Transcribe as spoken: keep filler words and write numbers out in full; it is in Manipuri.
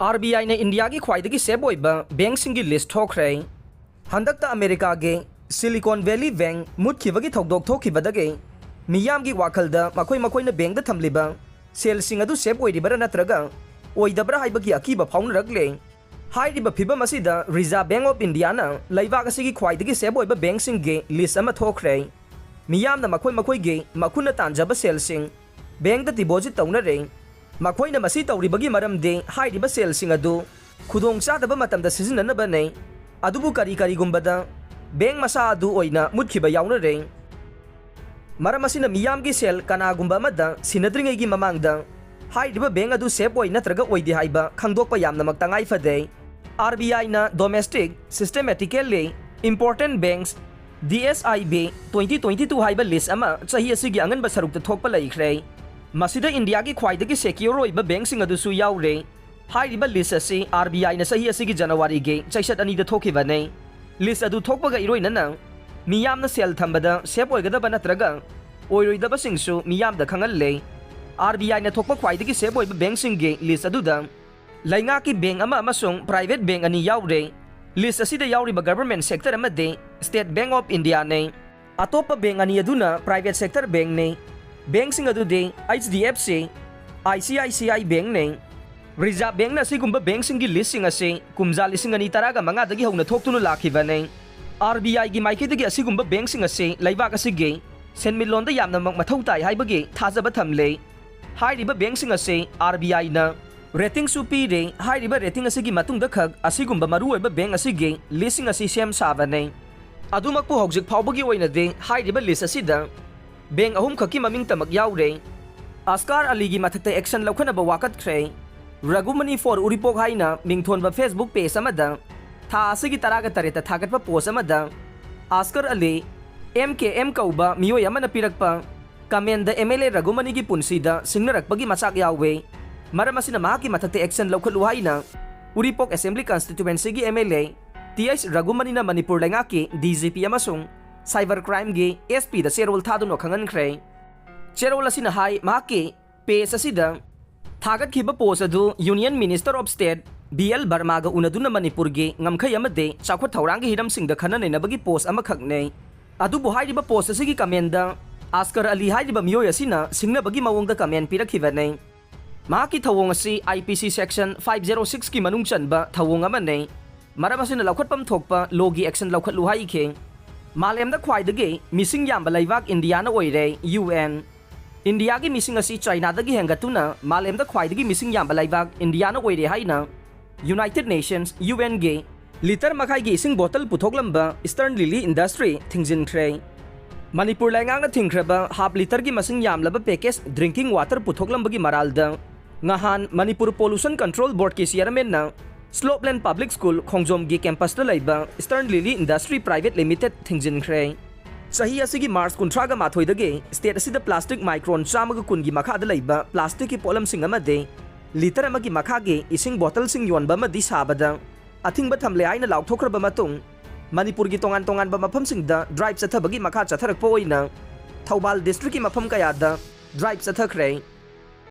ꯑꯥꯔ ꯕꯤ ꯑꯥꯏꯅ ꯏꯟꯗꯤꯌꯥꯒꯤ ꯈ꯭ꯋꯥꯏꯗꯒꯤ ꯁꯦꯞ ꯑꯣꯏꯕ ꯕꯦꯡꯁꯤꯡꯒꯤ ꯂꯤꯁ ꯊꯣꯛꯈ꯭ꯔꯦ꯫ ꯍꯟꯗꯛꯇ ꯑꯃꯦꯔꯤꯀꯥꯒꯤ ꯁꯤꯂꯤꯀꯣꯟ ꯚꯦꯂꯤ ꯕꯦꯡ ꯃꯨꯠꯈꯤꯕꯒꯤ ꯊꯧꯗꯣꯛ ꯊꯣꯛꯈꯤꯕꯗꯒꯤ ꯃꯤꯌꯥꯝꯒꯤ ꯋꯥꯈꯜꯗ ꯃꯈꯣꯏ ꯃꯈꯣꯏꯅ ꯕꯦꯡꯗ ꯊꯝꯂꯤꯕ ꯁꯦꯜꯁꯤꯡ ꯑꯗꯨ ꯁꯦꯞ ꯑꯣꯏꯔꯤꯕꯔꯥ ꯅꯠꯇ꯭ꯔꯒ ꯑꯣꯏꯗꯕ꯭ꯔꯥ ꯍꯥꯏꯕꯒꯤ ꯑꯀꯤꯕ ꯐꯥꯎꯅꯔꯛꯂꯦ꯫ ꯍꯥꯏꯔꯤꯕ ꯐꯤꯚꯝ ꯑꯁꯤꯗ Reserve Bank of Indiaꯅ ꯂꯩꯕꯥꯛ ꯑꯁꯤꯒꯤ ꯈ꯭ꯋꯥꯏꯗꯒꯤ ꯁꯦꯞ ꯑꯣꯏꯕ ꯕꯦꯡꯁꯤꯡꯒꯤ ꯂꯤꯁ ꯑꯃ ꯊꯣꯛꯈ꯭ꯔꯦ꯫ ꯃꯤꯌꯥꯝꯅ ꯃꯈꯣꯏ ꯃꯈꯣꯏꯒꯤ ꯃꯈꯨꯠꯅ ꯇꯥꯟꯖꯕ ꯁꯦꯜꯁꯤꯡ ꯕꯦꯡꯗ ꯗꯤꯄꯣꯖꯤꯠ ꯇꯧꯅꯔꯦ꯫ ꯃꯈꯣꯏꯅ ꯃꯁꯤ ꯇꯧꯔꯤꯕꯒꯤ ꯃꯔꯝꯗꯤ ꯍꯥꯏꯔꯤꯕ ꯁꯦꯜꯁꯤꯡ ꯑꯗꯨ ꯈꯨꯗꯣꯡꯆꯥꯗꯕ ꯃꯇꯝꯗ ꯁꯤꯖꯤꯟꯅꯅꯕꯅꯤ꯫ ꯑꯗꯨꯕꯨ ꯀꯔꯤ ꯀꯔꯤꯒꯨꯝꯕꯗ ꯕꯦꯡ ꯃꯁꯥ ꯑꯗꯨ ꯑꯣꯏꯅ ꯃꯨꯠꯈꯤꯕ ꯌꯥꯎꯅꯔꯦ꯫ ꯃꯔꯝ ꯑꯁꯤꯅ ꯃꯤꯌꯥꯝꯒꯤ ꯁꯦꯜ ꯀꯅꯥꯒꯨꯝꯕ ꯑꯃꯗ ꯁꯤꯟꯅꯗ꯭ꯔꯤꯉꯩꯒꯤ ꯃꯃꯥꯡꯗ ꯍꯥꯏꯔꯤꯕ ꯕꯦꯡ ꯑꯗꯨ ꯁꯦꯞ ꯑꯣꯏ ꯅꯠꯇ꯭ꯔꯒ ꯑꯣꯏꯗꯦ ꯍꯥꯏꯕ ꯈꯪꯗꯣꯛꯄ ꯌꯥꯝꯅꯃꯛ ꯇꯉꯥꯏ ꯐꯗꯦ꯫ ꯑꯥꯔ ꯕꯤ ꯑꯥꯏꯅ Domestic Systematically Important Banks, D S I B, twenty twenty-two ꯍꯥꯏꯕ ꯂꯤꯁ ꯑꯃ ꯆꯍꯤ ꯑꯁꯤꯒꯤ ꯑꯉꯟꯕ ꯁꯔꯨꯛꯇ ꯊꯣꯛꯄ ꯂꯩꯈ꯭ꯔꯦ꯫ ꯃꯁꯤꯗ ꯏꯟꯗꯤꯌꯥꯒꯤ ꯈ꯭ꯋꯥꯏꯗꯒꯤ ꯁꯦꯀ꯭ꯌꯣꯔ ꯑꯣꯏꯕ ꯕꯦꯡꯁꯤꯡ ꯑꯗꯨꯁꯨ ꯌꯥꯎꯔꯦ꯫ ꯍꯥꯏꯔꯤꯕ ꯂꯤꯁ ꯑꯁꯤ ꯑꯥꯔ ꯕꯤ ꯑꯥꯏꯅ ꯆꯍꯤ ꯑꯁꯤꯒꯤ ꯖꯅꯋꯥꯔꯤꯒꯤ ꯆꯩꯆꯠ ꯑꯅꯤꯗ ꯊꯣꯛꯈꯤꯕꯅꯤ꯫ ꯂꯤꯁ ꯑꯗꯨ ꯊꯣꯛꯄꯒ ꯏꯔꯣꯏꯅꯅ ꯃꯤꯌꯥꯝꯅ ꯁꯦꯜ ꯊꯝꯕꯗ ꯁꯦꯞ ꯑꯣꯏꯒꯗꯕ ꯅꯠꯇ꯭ꯔꯒ ꯑꯣꯏꯔꯣꯏꯗꯕꯁꯤꯡꯁꯨ ꯃꯤꯌꯥꯝꯗ ꯈꯪꯍꯜꯂꯦ꯫ ꯑꯥꯔ ꯕꯤ ꯑꯥꯏꯅ ꯊꯣꯛꯄ ꯈ꯭ꯋꯥꯏꯗꯒꯤ ꯁꯦꯞ ꯑꯣꯏꯕ ꯕꯦꯡꯁꯤꯡꯒꯤ ꯂꯤꯁ ꯑꯗꯨꯗ ꯂꯩꯉꯥꯛꯀꯤ ꯕꯦꯡ ꯑꯃ ꯑꯃꯁꯨꯡ ꯄ꯭ꯔꯥꯏꯚꯦꯠ ꯕꯦꯡ ꯑꯅꯤ ꯌꯥꯎꯔꯦ꯫ ꯂꯤꯁ ꯑꯁꯤꯗ ꯌꯥꯎꯔꯤꯕ ꯒꯚꯔꯟꯃꯦꯟꯠ ꯁꯦꯛꯇꯔ ꯑꯃꯗꯤ State Bank of Indiaꯅꯤ꯫ ꯑꯇꯣꯞꯄ ꯕꯦꯡ ꯑꯅꯤ ꯑꯗꯨꯅ ꯄ꯭ꯔꯥꯏꯚꯦꯠ ꯁꯦꯛꯇꯔ ꯕꯦꯡꯅꯤ꯫ ꯕꯦꯡꯁꯤꯡ ꯑꯗꯨꯗꯤ H D F C, I C I C I Bankꯅꯤ꯫ ꯔꯤꯖꯥꯔꯚ ꯕꯦꯡꯅ ꯑꯁꯤꯒꯨꯝꯕ ꯕꯦꯡꯁꯤꯡꯒꯤ ꯂꯤꯁꯁꯤꯡ ꯑꯁꯤ ꯀꯨꯝꯖꯥ ꯂꯤꯁꯤꯡ ꯑꯅꯤ ꯇꯔꯥꯒ ꯃꯉꯥꯗꯒꯤ ꯍꯧꯅ ꯊꯣꯛꯇꯨꯅ ꯂꯥꯛꯈꯤꯕꯅꯤ꯫ ꯑꯥꯔ ꯕꯤ ꯑꯥꯏꯒꯤ ꯃꯥꯏꯀꯩꯗꯒꯤ ꯑꯁꯤꯒꯨꯝꯕ ꯕꯦꯡꯁꯤꯡ ꯑꯁꯤ ꯂꯩꯕꯥꯛ ꯑꯁꯤꯒꯤ ꯁꯦꯟꯃꯤꯠꯂꯣꯟꯗ ꯌꯥꯝꯅꯃꯛ ꯃꯊꯧ ꯇꯥꯏ ꯍꯥꯏꯕꯒꯤ ꯊꯥꯖꯕ ꯊꯝꯂꯤ꯫ ꯍꯥꯏꯔꯤꯕ ꯕꯦꯡꯁꯤꯡ ꯑꯁꯤ ꯑꯥꯔ ꯕꯤ ꯑꯥꯏꯅ ꯔꯦꯇꯤꯡꯁꯨ ꯄꯤꯔꯦ꯫ ꯍꯥꯏꯔꯤꯕ ꯔꯦꯇꯤꯡ ꯑꯁꯤꯒꯤ ꯃꯇꯨꯡꯗ ꯈꯛ ꯑꯁꯤꯒꯨꯝꯕ ꯃꯔꯨꯑꯣꯏꯕ ꯕꯦꯡ ꯑꯁꯤꯒꯤ ꯂꯤꯁꯁꯤꯡ ꯑꯁꯤ ꯁꯦꯝ ꯁꯥꯕꯅꯤ꯫ ꯑꯗꯨꯃꯛꯄꯨ ꯍꯧꯖꯤꯛ ꯐꯥꯎꯕꯒꯤ ꯑꯣꯏꯅꯗꯤ ꯍꯥꯏꯔꯤꯕ ꯂꯤꯁ ꯑꯁꯤꯗ ꯕꯦꯡ ꯑꯍꯨꯝꯈꯛꯀꯤ ꯃꯃꯤꯡꯇꯃꯛ ꯌꯥꯎꯔꯦ꯫ ꯑꯁꯀꯥꯔ ꯑꯂꯤꯒꯤ ꯃꯊꯛꯇ action ꯂꯧꯈꯠꯅꯕ ꯋꯥꯀꯠꯈ꯭ꯔꯦ꯫ Raghu Money for Uripok ꯍꯥꯏꯅ ꯃꯤꯡꯊꯣꯟꯕ Facebook page ꯑꯃꯗ ꯊꯥ ꯑꯁꯤꯒꯤ ꯇꯔꯥꯒ ꯇꯔꯦꯠꯇ ꯊꯥꯒꯠꯄ post ꯑꯃꯗ ꯑꯁꯀꯥꯔ ꯑꯂꯤ, M K M ꯀꯧꯕ ꯃꯤꯑꯣꯏ ꯑꯃꯅ ꯄꯤꯔꯛꯄ commentꯗ M L A Raghu Moneyꯒꯤ ꯄꯨꯟꯁꯤꯗ ꯁꯤꯡꯅꯔꯛꯄꯒꯤ ꯃꯆꯥꯛ ꯌꯥꯎꯋꯦ꯫ ꯃꯔꯝ ꯑꯁꯤꯅ ꯃꯍꯥꯛꯀꯤ ꯃꯊꯛꯇ action ꯂꯧꯈꯠꯂꯨ ꯍꯥꯏꯅ ꯎꯔꯤꯄꯣꯛ Assembly Constituencyꯒꯤ M L A T H Raghu Moneyꯅ Manipur ꯂꯩꯉꯥꯛꯀꯤ D G P ꯑꯃꯁꯨꯡ Cyber Crimeꯒꯤ S Pꯗ ꯆꯦꯔꯣꯜ ꯊꯥꯗꯨꯅ ꯈꯪꯍꯟꯈ꯭ꯔꯦ꯫ ꯆꯦꯔꯣꯜ ꯑꯁꯤꯅ ꯍꯥꯏ, ꯃꯍꯥꯛꯀꯤ page ꯑꯁꯤꯗ ꯊꯥꯒꯠꯈꯤꯕ ꯄꯣꯁ ꯑꯗꯨ Union Minister of State B L Vermaꯒ ꯎꯅꯗꯨꯅ ꯃꯅꯤꯄꯨꯔꯒꯤ ꯉꯝꯈꯩ ꯑꯃꯗꯤ ꯆꯥꯎꯈꯠ ꯊꯧꯔꯥꯡꯒꯤ ꯍꯤꯔꯝꯁꯤꯡꯗ ꯈꯟꯅ ꯅꯩꯅꯕꯒꯤ ꯄꯣꯁ ꯑꯃꯈꯛꯅꯤ꯫ ꯑꯗꯨꯕꯨ ꯍꯥꯏꯔꯤꯕ ꯄꯣꯁ ꯑꯁꯤꯒꯤ ꯀꯃꯦꯟꯗ ꯑꯁꯀꯔ ꯑꯂꯤ ꯍꯥꯏꯔꯤꯕ ꯃꯤꯑꯣꯏ ꯑꯁꯤꯅ ꯁꯤꯡꯅꯕꯒꯤ ꯃꯑꯣꯡꯗ ꯀꯃꯦꯟ ꯄꯤꯔꯛꯈꯤꯕꯅꯤ꯫ ꯃꯍꯥꯛꯀꯤ ꯊꯧꯑꯣꯡ ꯑꯁꯤ I P C section five zero sixꯀꯤ ꯃꯅꯨꯡ ꯆꯟꯕ ꯊꯧꯑꯣꯡ ꯑꯃꯅꯤ꯫ ꯃꯔꯝ ꯑꯁꯤꯅ ꯂꯧꯈꯠꯐꯝ ꯊꯣꯛꯄ ꯂꯣꯒꯤ ꯑꯦꯛꯁꯟ ꯂꯧꯈꯠꯂꯨ ꯍꯥꯏꯈꯤ꯫ ꯃꯥꯂꯦꯝꯗ ꯈ꯭ꯋꯥꯏꯗꯒꯤ ꯃꯤꯁꯤꯡ ꯌꯥꯝꯕ ꯂꯩꯕꯥꯛ ꯏꯟꯗꯤꯌꯥꯅ ꯑꯣꯏꯔꯦ, U N꯫ ꯏꯟꯗꯤꯌꯥꯒꯤ ꯃꯤꯁꯤꯡ ꯑꯁꯤ ꯆꯥꯏꯅꯥꯗꯒꯤ ꯍꯦꯟꯒꯠꯇꯨꯅ ꯃꯥꯂꯦꯝꯗ ꯈ꯭ꯋꯥꯏꯗꯒꯤ ꯃꯤꯁꯤꯡ ꯌꯥꯝꯕ ꯂꯩꯕꯥꯛ ꯏꯟꯗꯤꯌꯥꯅ ꯑꯣꯏꯔꯦ ꯍꯥꯏꯅ United Nations, UNꯒꯤ ꯂꯤꯇꯔ ꯃꯈꯥꯏꯒꯤ ꯏꯁꯤꯡ ꯕꯣꯇꯜ ꯄꯨꯊꯣꯛꯂꯝꯕ Eastern Lily Industry ꯊꯤꯡꯖꯤꯟꯈ꯭ꯔꯦ꯫ ꯃꯅꯤꯄꯨꯔ ꯂꯩꯉꯥꯛꯅ ꯊꯤꯡꯈ꯭ꯔꯕ ꯍꯥꯞ ꯂꯤꯇꯔꯒꯤ ꯃꯁꯤꯡ ꯌꯥꯝꯂꯕ package drinking water ꯄꯨꯊꯣꯛꯂꯝꯕꯒꯤ ꯃꯔꯥꯜꯗ ꯉꯍꯥꯟ Manipur Pollution Control Boardꯀꯤ chairmanꯅ Slopeland Public School ꯈꯣꯡꯖꯣꯝꯒꯤ campusꯇ ꯂꯩꯕ Eastern Lily Industry Private Limited ꯊꯤꯡꯖꯤꯟꯈ꯭ꯔꯦ꯫ ꯆꯍꯤ ꯑꯁꯤꯒꯤ March ꯀꯨꯟꯊ꯭ꯔꯥꯒ ꯃꯥꯊꯣꯏꯗꯒꯤ state ꯑꯁꯤꯗ plastic micron ꯆꯥꯝꯃꯒ ꯀꯨꯟꯒꯤ ꯃꯈꯥꯗ ꯂꯩꯕ plasticꯀꯤ ꯄꯣꯠꯂꯝꯁꯤꯡ ꯑꯃꯗꯤ ꯂꯤꯇꯔ ꯑꯃꯒꯤ ꯃꯈꯥꯒꯤ ꯏꯁꯤꯡ ꯕꯣꯇꯜꯁꯤꯡ ꯌꯣꯟꯕ ꯑꯃꯗꯤ ꯁꯥꯕꯗ ꯑꯊꯤꯡꯕ ꯊꯝꯂꯦ ꯍꯥꯏꯅ ꯂꯥꯎꯊꯣꯛꯈ꯭ꯔꯕ ꯃꯇꯨꯡ, ꯃꯅꯤꯄꯨꯔꯒꯤ ꯇꯣꯉꯥꯟ ꯇꯣꯉꯥꯟꯕ ꯃꯐꯝꯁꯤꯡꯗ drive ꯆꯠꯊꯕꯒꯤ ꯃꯈꯥ ꯆꯠꯊꯔꯛꯄ ꯑꯣꯏꯅ ꯊꯧꯕꯥꯜ districtꯀꯤ ꯃꯐꯝ ꯀꯌꯥꯗ drive ꯆꯠꯊꯈ꯭ꯔꯦ꯫